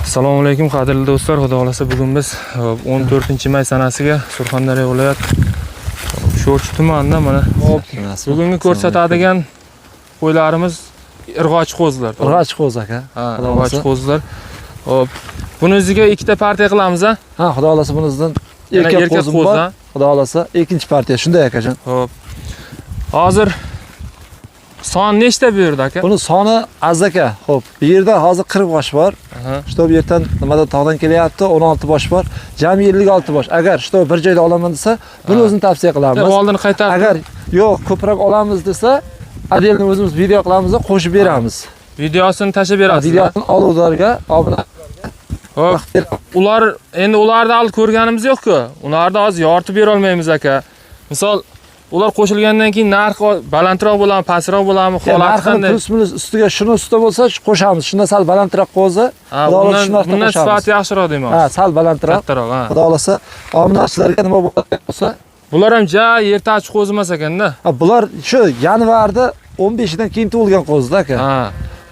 Assalomu alaykum, qadrli do'stlar. Xudo xolasa, bugun biz 14 may sanasiga Surxondaryo viloyat Sho'rchi tumanida, mana, hop, bugungi ko'rsatadigan qo'ylarimiz irg'ochi qo'zilar, to'g'rimi? Irg'ochi qo'zi, aka. Ha, Xudo irg'ochi xohlasa. qo'zilar. Hop. Buni o'ziga ikkita partiya qilamiz, a? Ha, xudo xolasa, buni o'zidan Yana erkak erkak qo'zim qo'zi, bor. ha? Xudo xolasa, ikkinchi partiya shunday, akajon. Hop. Hozir son nechta bu yerda, aka? Buni soni az, aka. Xo'p, bu yerda hozir 40 bosh bor. Что bu yerdan nimadan tog'dan kelyapti, 16 bosh bor. Jami 56 bosh. Agar что bir joyda olaman desa, buni o'zini tavsiya qilamiz. Oldini qaytarib. Agar yo'q, ko'proq olamiz desa, отдельно o'zimiz video qilamiz da qo'shib beramiz. Videosini tashlab berasiz. Videosini oluvlarga obuna Hop. Ular endi, ularni hali ko'rganimiz yo'q-ku. Ularni hozir yoritib bera olmaymiz, aka. Misol, ular qo'shilgandan keyin narxi balandroq bo'ladimi, pastroq bo'ladimi, holati Narxini qanday? Плюс минус ustiga, shuni ustida bo'lsa qo'shamiz. Shunda sal balandroq qo'zi. Ha, Xudo xohlasa, bundan shu narxda bundan qo'shamiz. sifati yaxshiroq deymoqchi. Ha, sal balandroq. Kattaroq, ha. Xudo xohlasa, obunachilarga nima bo'ladigan bo'lsa, Bular ham ja ertachi qo'zi emas ekanda. Ha, bular shu yanvarda 15 dan keyin tug'ilgan qo'zida, aka.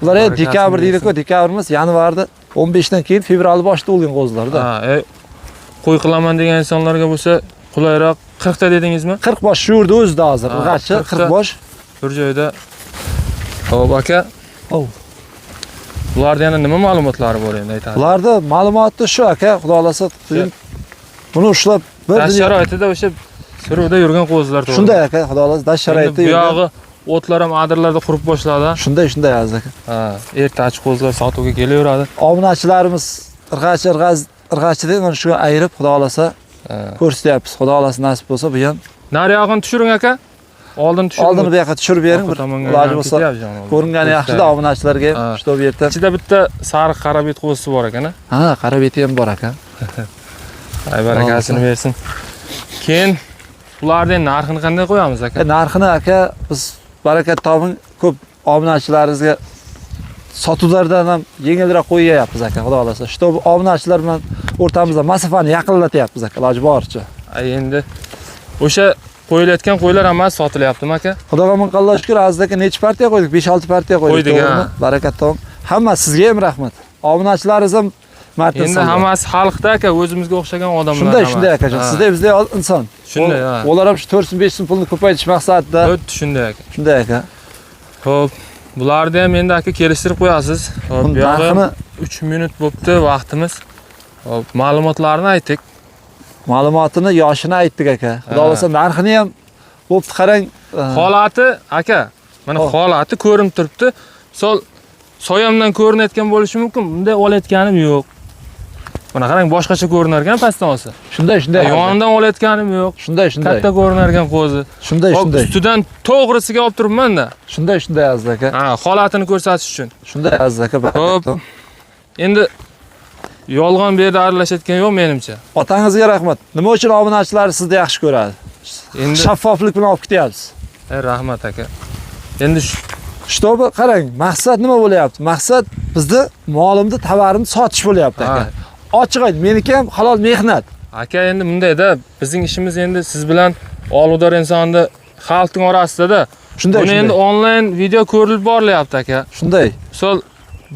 Bular endi Barakasini dekabr deydi-ku, bersin. Dekabr emas, yanvarda 15 dan keyin fevral boshida tug'ilgan qo'zilarda. Ha, qo'y qilaman degan insonlarga bo'lsa qulayroq. 40 ta dedingizmi? 40 bosh shu yerda o'zida hozir. Ha, Irg'achi 40 ta. 40 bosh. Bir joyda. Xo'p, aka. Ov. Bularda yana nima ma'lumotlari bor endi, aytadi? Bularda ma'lumoti shu, aka, xudo xolasa, buni ushlab bir Dasht dunyo sharoitida, o'sha suruvda yurgan qo'zilar, to'g'ri. Shunday, aka, xudo xolasa, dasht sharoitida Endi bu yurgan. yog'i o'tlar ham adirlarda qurib boshladi. Shunday, aziz aka. Ha, ertachi qo'zilar sotuvga kelaveradi. Obunachilarimiz irg'achi, irg'achi deb mana shu ayirib, xudo xolasa, ko'rsatyapmiz. Xudo xolasa, nasib bo'lsa, bu ham Nariyog'ini tushiring, aka. Oldin tushiring. Oldini bu yoqqa tushirib bering. Orqa Bir tomonga iloji aylanib bo'lsa, ketyapti jonivor. ko'ringani yaxshida obunachilarga Ha. Что bu yerda. Ichida bitta sariq qora bet qo'zisi bor ekan, a? Ha, qora beti ham bor, aka. Ay, barakasini bersin. Keyin ularni endi narxini qanday qo'yamiz, aka? Narxini, aka, biz barakat toping, ko'p obunachilarimizga sotuvlardan ham yengilroq qo'yyapmiz, aka, xudo xolasa. Что obunachilar bilan o'rtamizda masofani yaqinlatyapmiz, aka, iloji boricha. Ay, endi o'sha qo'yilayotgan qo'ylar hammasi sotilyaptimi, aka? Xudoga ming qillah shukr, aziz aka, necha partiya qo'ydik? 5-6 partiya qo'ydik, Qo'ydik, to'g'rimi? ha. Barakat toping. Hamma sizga ham rahmat. Obunachilaringiz ham mard Endi insonlar. hammasi xalqda, aka, o'zimizga o'xshagan odamlar. Shunday, hammasi. shunday, akajon. Ha. Sizda bizda inson. Shunday, ha. Ular ham shu 4 so'm, 5 so'm pulni ko'paytirish maqsadida. Xuddi shunday, aka. Shunday, aka. Xo'p, bularni ham endi, aka, kelishtirib qo'yasiz. Xo'p, Buni bu yog'i narxini 3 minut bo'pti vaqtimiz. Xo'p, ma'lumotlarni aytdik. Ma'lumotini, yoshini aytdik, aka. Xudo Ha. xohlasa, narxini ham bo'pti, qarang. Holati, aka, mana, Hop. holati ko'rinib turibdi. Misol, soyamdan ko'rinayotgan bo'lishi mumkin, bunday olayotganim yo'q. Mana qarang, boshqacha ko'rinar ekan pastdan olsa. Shunday, shunday. Yonidan olayotganim yo'q. Shunday, shunday. Katta ko'rinar ekan qo'zi. Shunday, Hop, shunday. ustidan to'g'risiga olib turibman-da. Shunday, shunday, aziz aka. Ha, holatini ko'rsatish uchun. Shunday, aziz aka. Hop. Endi yolg'on bu yerda aralashayotgan yo'q menimcha. Otangizga rahmat. Nima uchun obunachilar sizni yaxshi ko'radi? Endi Shaffoflik bilan olib ketyapsiz. Rahmat, aka. Endi shu Чтобы qarang, maqsad nima bo'lyapti? Maqsad bizni molimni, tovarimni sotish bo'lyapti, aka. Ha. Ochiq ayt, meniki ham halol mehnat. Aka, endi bundayda bizning ishimiz endi siz bilan oludor insonni xalqning orasida-da. Shunday, Buni endi shunday. onlayn video ko'rilib borilyapti, aka. Shunday. Misol,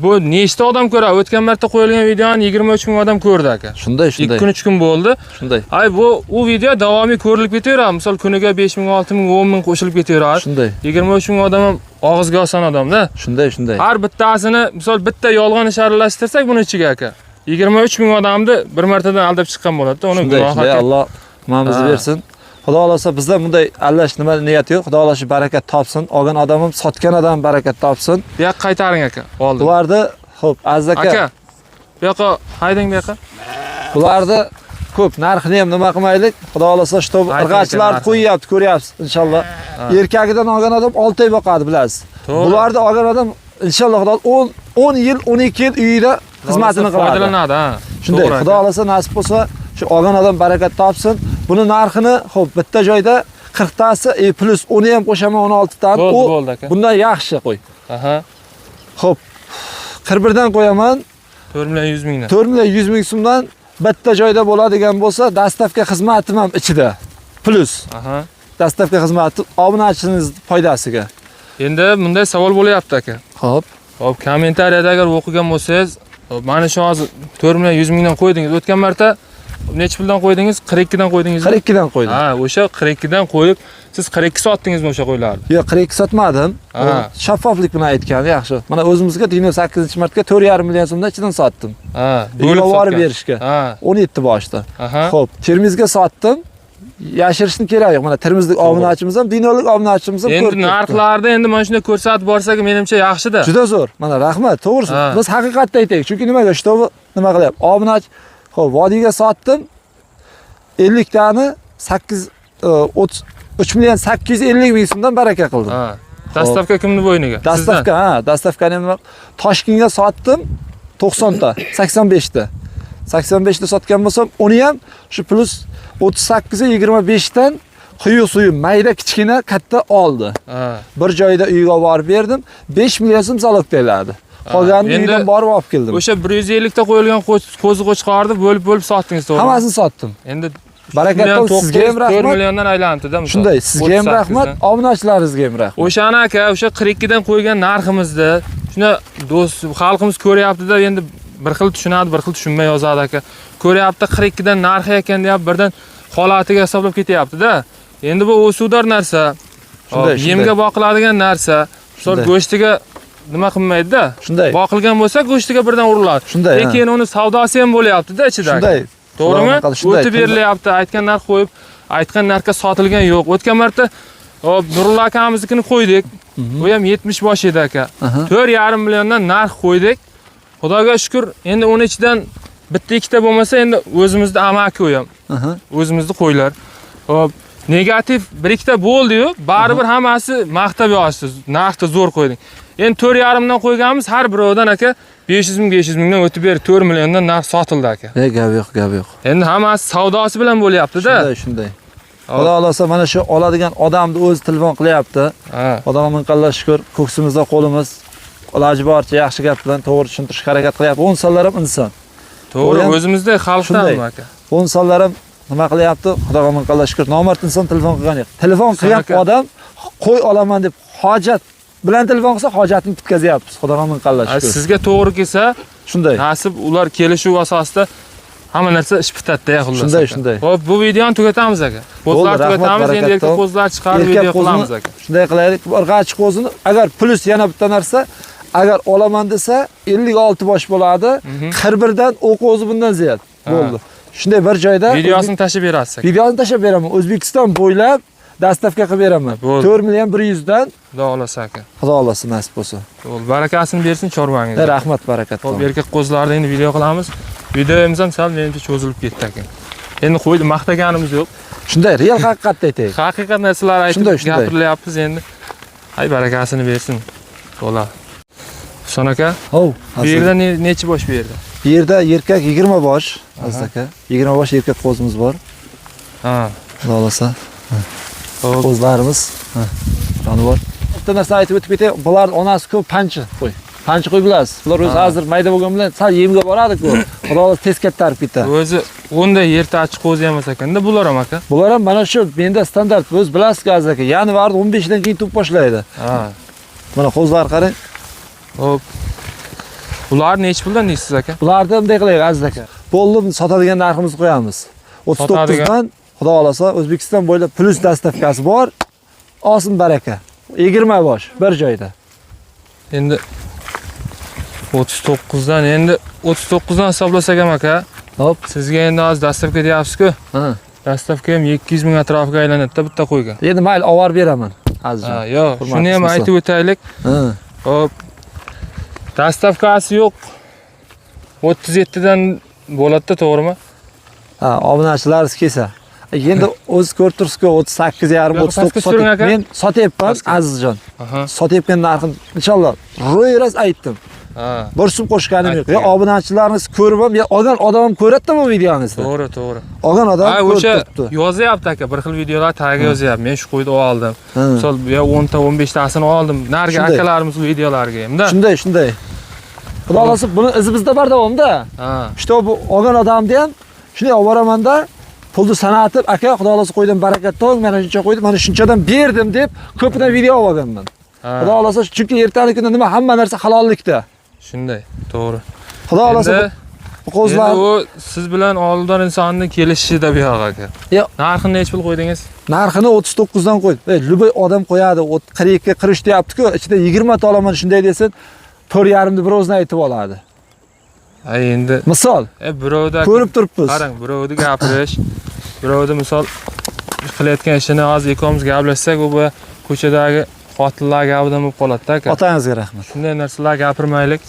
bu nechta odam ko'radi? O'tgan marta qo'yilgan videoni 23 ming odam ko'rdi, aka. Shunday, shunday. 2 kun, 3 kun bo'ldi. Shunday. Ay, bu u video davomiy ko'rilib ketaveradi. Misol, kuniga 5 ming, 6 ming, 10 ming qo'shilib ketaveradi. Shunday. 23 ming odam ham og'izga oson odamda. Shunday, shunday. Har bittasini, misol, bitta yolg'on ish aralashtirsak buni ichiga, aka, 23 ming odamni bir martadan aldab chiqqan bo'ladi-da, uni Shunday, gunohi, shunday. aka. Alloh nimamizni Ha. bersin. Xudo xolasa, bizda bunday allash nima niyati yo'q. Xudo xolasa, barakat topsin. Olgan odam ham, sotgan odam ham barakat topsin. Bu yoqqa qaytaring, aka. Oldin. Bularni, xo'p, aziz aka, Aka, bu yoqqa haydang, bu yoqqa. Bularni ko'p narxini ham nima qilmaylik. Xudo xolasa, что Ayting, irg'achilar narxini. qo'yyapti, ko'ryapsiz inshaalloh. Erkagidan olgan odam 6 oy boqadi, bilasiz. To'g'ri. Bularni olgan odam inshaalloh, Xudo 10 10 yil, 12 yil uyida xizmatini qiladi. Foydalanadi, ha. Shunday, To'g'ri, Xudo aka. xolasa, nasib bo'lsa, shu olgan odam barakat topsin. Buni narxini, xo'p, bitta joyda 40 tasi, плюс uni ham qo'shaman, 16 tani. Bo'ldi, U bo'ldi, aka. bundan yaxshi qo'y. Aha. Xo'p, 41 dan qo'yaman. 4 million 100 mingdan. 4 million 100 ming so'mdan bitta joyda bo'ladigan bo'lsa, доставка xizmatim ham ichida. Плюс доставка xizmati obunachiniz foydasiga. Endi bunday savol bo'lyapti, aka. Xo'p. Hop, kommentariyada agar o'qigan bo'lsangiz, Hop, mana shu hozir 4 million 100 mingdan qo'ydingiz. O'tgan marta necha puldan qo'ydingiz? 42 dan qo'ydingizmi? 42 dan qo'ydim. Ha, o'sha 42 dan qo'yib, siz 42 sotdingizmi o'sha qo'ylarni? Yo'q, 42 sotmadim. Shaffoflik bilan aytgan yaxshi. Mana o'zimizga 28-martga 4,5 million so'mdan ichidan sotdim. Ha, bo'lib sotgan. Berishga. Ha. 17 boshda. Xo'p, Termizga sotdim. Yashirishni keragi yo'q. Mana Termizlik obunachimiz ham, Dinolik obunachimiz ham Endi narxlarni endi mana shunday ko'rsatib borsak, menimcha yaxshi-da. Juda zo'r. Mana rahmat, to'g'risi. Biz haqiqatni aytaylik. Chunki nimaga shtobi nima qilyapti? Obunachi, xo'p, vodiyga sotdim. 50 tani 3 million 850 ming so'mdan baraka qildim. Ha. Dastavka kimni bo'yniga? Dastavka, ha, dastavkani nima? Toshkentga sotdim 90 ta, 85 ta. 85 ta sotgan bo'lsam, uni ham shu plus 38 25 dan quyuq suyi mayda kichkina katta oldi. Ha. Bir joyda uyga borib berdim, 5 million so'm zalog to'ladi. Qolganini uydan borib olib keldim. O'sha 150 ta qo'yilgan qo'zi qo'chqorni bo'lib-bo'lib sotdingiz, to'g'rimi? Hammasini sotdim. Endi Barakat toping, sizga ham rahmat. 4 milliondan aylanibdi-da. Shunday, sizga ham rahmat, obunachilaringizga ham rahmat. O'shani aka, o'sha 42 dan qo'ygan narximizni shuni do'st xalqimiz ko'ryapti-da, endi bir xil tushunadi, bir xil tushunmay yozadi aka. Ko'ryapti 42 dan narxi ekan deyapti, birdan holatiga hisoblab ketyapti-da. Endi bu o'suvdor narsa. Shunday, yemga boqiladigan narsa. Misol go'shtiga nima qilmaydi-da? Shunday. Boqilgan bo'lsa go'shtiga birdan uriladi. Shunday. Lekin uni savdosi ham bo'lyapti-da ichida. Shunday. To'g'rimi? O'tib berilyapti, aytgan narx qo'yib, aytgan narxga sotilgan yo'q. O'tgan marta hop Nurullo akamiznikini qo'ydik. U ham 70 bosh edi aka. 4,5 milliondan narx qo'ydik. Xudoga shukr, endi uni ichidan bitta ikkita bo'lmasa, endi o'zimizni amaki u ham. O'zimizni qo'ylar. Hop, negativ bir ikkita bo'ldi-yu, baribir hammasi maqtab yozdi. Narxni zo'r qo'yding. Endi 4,5 dan qo'yganmiz, har birovidan aka 500 ming 500 mingdan o'tib berdi, 4 milliondan narx sotildi aka. Gap yo'q, gap yo'q. Endi hammasi savdosi bilan bo'lyapti-da. Shunday, shunday. Xudo xolasa mana shu oladigan odamni o'zi telefon qilyapti. Xudoga ming qillar shukr, ko'ksimizda qo'limiz iloji boricha yaxshi gap bilan to'g'ri tushuntirishga harakat qilyapti. Insonlar ham inson. To'g'ri, o'zimizda xalqdan aka. Insonlar ham nima qilyapti? Xudoga ming qillar shukr. Nomard inson telefon qilgan yo'q. Telefon qilgan odam qo'y olaman deb hojat bilan telefon qilsa hojatini bitkazyapmiz. Xudoga ming qillar shukr. Sizga to'g'ri kelsa, shunday. Nasib ular kelishuv asosida hamma narsa ish bitadi-da, xullas. Shunday, shunday. Xo'p, bu videoni tugatamiz aka. Qo'zlar tugatamiz, endi erkak qo'zlar chiqarib video qilamiz aka. Shunday qilaylik. Urg'achi qo'zini agar plus yana bitta narsa, agar olaman desa 56 bosh bo'ladi. 41 dan o qo'zi bundan ziyod bo'ldi. Shunday bir joyda videosini tashlab berasiz aka. Videosini tashlab beraman. O'zbekiston bo'ylab dastavka qilib beraman. 4 million 100 dan. Xudo xolasa aka. Xudo xolasa nasib bo'lsa. Bo'ldi, barakasini bersin chorvangizga. Rahmat, barakat. Xo'p, erkak qo'zlarni endi video qilamiz. Videomiz ham sal menimcha cho'zilib ketdi aka. Endi qo'ydi maqtaganimiz yo'q. Shunday, real haqiqatni aytaylik. Haqiqat narsalar aytib gapirilyapmiz endi. Ay barakasini bersin. To'la. Husan aka. Hov, bu yerda necha bosh bu yerda? Bu yerda erkak 20 bosh, Aziz aka. 20 bosh erkak qo'zimiz bor. Ha. Xudo xolasa. Qo'zlarimiz, ha, jonivor. Bitta narsa aytib o'tib ketay, bular onasi ko'p panchi qo'y. Panchi qo'y bilasiz. Bular o'zi hozir mayda bo'lgan bilan sal yemga boradi-ku. Xudo xolasa tez kattarib ketadi. O'zi o'nda yertachi qo'zi emas ekanda bular ham aka. Bular ham mana shu menda standart, o'z bilasiz Aziz aka, yanvarda 15 dan keyin tug'ib boshlaydi. Ha. Mana qo'zlar qarang. Xo'p. Bular necha puldan deysiz aka? Bularni bunday qilaylik Aziz aka. Bo'ldi, sotadigan narximizni qo'yamiz. 39 dan Xudo xolasa O'zbekiston bo'ylab plus dastavkasi bor. Osin baraka. 20 bosh bir joyda. Endi 39 dan, endi 39 dan hisoblasak ham aka. Hop, sizga endi hozir dastavka deyapsiz-ku. Ha. Dastavka ham 200 ming atrofiga aylanadi-da bitta qo'yga. Endi mayli ovar beraman Azizjon. Ha, yo'q, shuni ham aytib o'taylik. Ha. Hop. Dastavkasi yo'q. 37 dan bo'ladi-da, to'g'rimi? Ha, obunachilaringiz kelsa. Endi o'zi ko'rib tursiz-ku, 38,5, 39 men sotyapman Azizjon. Sotayotgan narxim inshaalloh ro'y-rost aytdim. Bir so'm qo'shganim yo'q. Ya obunachilarimiz ko'rib ham, ya olgan odam ham ko'radi-da bu videongizni. To'g'ri, to'g'ri. Olgan odam ko'rib turibdi. Yozyapti aka, bir xil videolar tagiga yozyapti. Men shu qo'yni oldim. Misol ya 10 ta, 15 tasini oldim. Narigi akalarimiz videolarga hamda. Shunday, shunday. Xudo xolasa buni izi bizda bor davomda. Shu bu olgan odamni ham shunday olib boraman-da, pulni sanatib, aka Xudo xolasa qo'ydim, barakat toping, mana shuncha qo'ydim, mana shunchadan berdim deb ko'pidan video olib olganman. Xudo xolasa, chunki ertangi kunda nima hamma narsa halollikda. Shunday, to'g'ri. Xudo xolasa bu qo'zlar u siz bilan oldin insonni kelishishida bu yoq aka. Yo'q. Narxini necha pul qo'ydingiz? Narxini 39 dan qo'ydim. Любой odam qo'yadi. 42 43 deyapti-ku, ichida 20 ta olaman shunday desin, 4,5 ni bir o'zini aytib oladi. Ay endi misol birovda ko'rib turibmiz. Qarang, birovni gapirish, birovni misol qilayotgan ishini hozir ikkovimiz gaplashsak, u bu ko'chadagi qotillar gapidan bo'lib qoladi-da aka. Otangizga rahmat. Shunday narsalar gapirmaylik.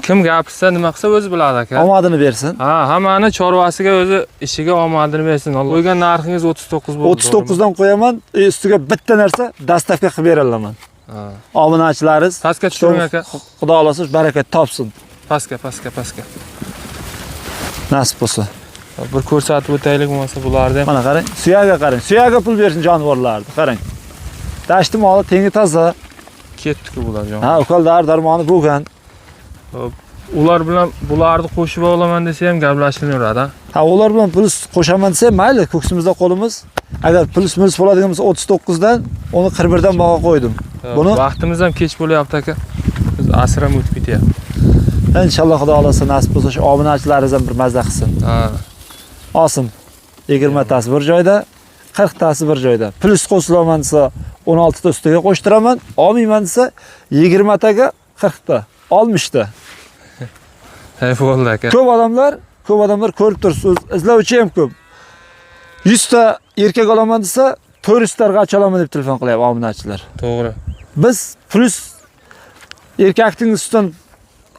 Kim gapirsa, nima qilsa o'zi biladi aka. Omadini bersin. Ha, hammani chorvasiga o'zi ishiga omadini bersin. Qo'ygan narxingiz 39 bo'ldi. 39 dan qo'yaman, ustiga bitta narsa dastavka qilib beraman. Ha. Obunachilaringiz pastga tushiring aka. Xudo xolasa barakat topsin. Pastga, pastga, pastga. Nasib bo'lsa. Bir ko'rsatib o'taylik bo'lmasa bularni ham. Mana qarang, suyaga qarang. Suyaga pul bersin jonivorlarni, qarang. Dashti moli tengi toza. Ketdi-ku bular jon. Ha, ukol dori darmoni bo'lgan. Ular bilan bularni qo'shib olaman desa ham gaplashilmayveradi. Ha, ular bilan pul qo'shaman desa mayli, ko'ksimizda qo'limiz. Agar pul minus bo'ladigan bo'lsa 39 dan uni 41 dan baho qo'ydim. Buni vaqtimiz ham kech bo'lyapti aka. Biz asr ham o'tib ketyapti. Inshaalloh Xudo xolasa nasib bo'lsa shu obunachilaringiz ham bir mazza qilsin. Ha. Osim 20 tasi bir joyda, 40 tasi bir joyda. Plus qo'shilaman desa 16 ta ustiga qo'shtiraman, olmayman desa 20 taga 40 ta, 60 ta. Hayf bo'ldi aka. Ko'p odamlar ko'rib tursiz, izlovchi ham ko'p. 100 ta erkak olaman desa 400 ta urg'achi olaman deb telefon qilyapti obunachilar. To'g'ri. Biz plus erkakning ustidan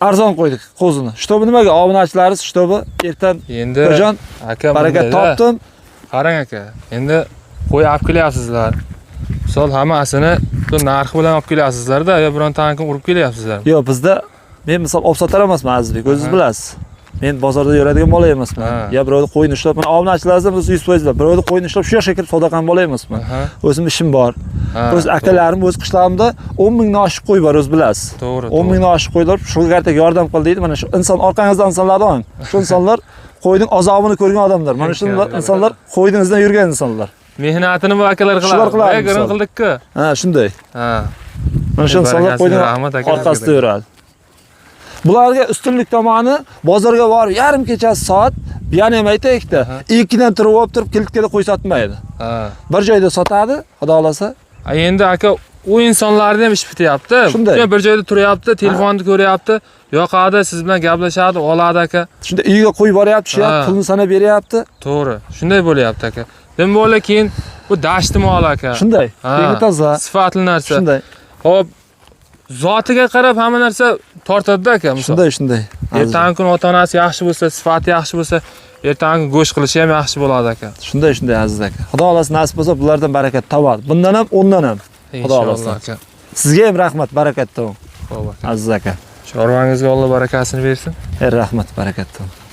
arzon qo'ydik qo'zini. Shtobi nimaga obunachilarimiz, shtobi ertan endi Otajon aka barakat topdim. Qarang aka, endi qo'y olib kelyapsizlar. Misol hammasini bu narxi bilan olib kelyapsizlar-da, yo biron tankni urib kelyapsizlar. Yo'q, bizda men misol olib sotar emasman Azizbek, o'zingiz bilasiz. Men bozorda yuradigan bola emasman. Ya birovni qo'yini ushlab, mana obunachilarimizdan biz 100% birovni qo'yini ushlab shu yoshga kirib savdo qilgan bola emasman. O'zim ishim bor. O'z akalarim, o'z qishlog'imda 10 mingdan oshiq qo'y bor, o'z bilasiz. To'g'ri. 10 mingdan oshiq qo'ylar, shu gartak yordam qil deydi. Mana shu inson orqangizda insonlarni oling. Shu insonlar qo'yning azobini ko'rgan odamlar. Mana shu insonlar qo'yning izidan yurgan insonlar. Mehnatini bu akalar qiladi. Shular qiladi. Gurung qildik-ku. Ha, shunday. Ha. Mana shu insonlar qo'yning orqasida yuradi. Bularga ustunlik tomoni bozorga borib yarim kechasi soat, yana ham aytaylik-da, 2dan turib olib turib kilitkada qo'y sotmaydi. Bir joyda sotadi, Xudo xolasa. Endi aka, u insonlarni ham ish bityapti. Bir joyda turyapti, telefonni ko'ryapti, yoqadi, siz bilan gaplashadi, oladi aka. Shunda uyga qo'yib boryapti, shu ham pulni sanab beryapti. To'g'ri, shunday bo'lyapti aka. Nima bo'ldi keyin bu dashti mol aka. Shunday, tengi toza, sifatli narsa. Shunday. Xo'p, zotiga qarab hamma narsa tortadi aka, misol. Shunday, shunday. Ertangi kun ota-onasi yaxshi bo'lsa, sifati yaxshi bo'lsa, ertangi kun go'sht qilishi ham yaxshi bo'ladi aka. Shunday, shunday aziz aka. Xudo xolasa nasib bo'lsa bulardan barakat topadi. Bundan ham, ondan ham. Xudo xolasa. Aka. Sizga ham rahmat, barakat toping. Xo'p aka. Aziz aka. Chorvangizga Alloh barakasini bersin. Rahmat, barakat toping.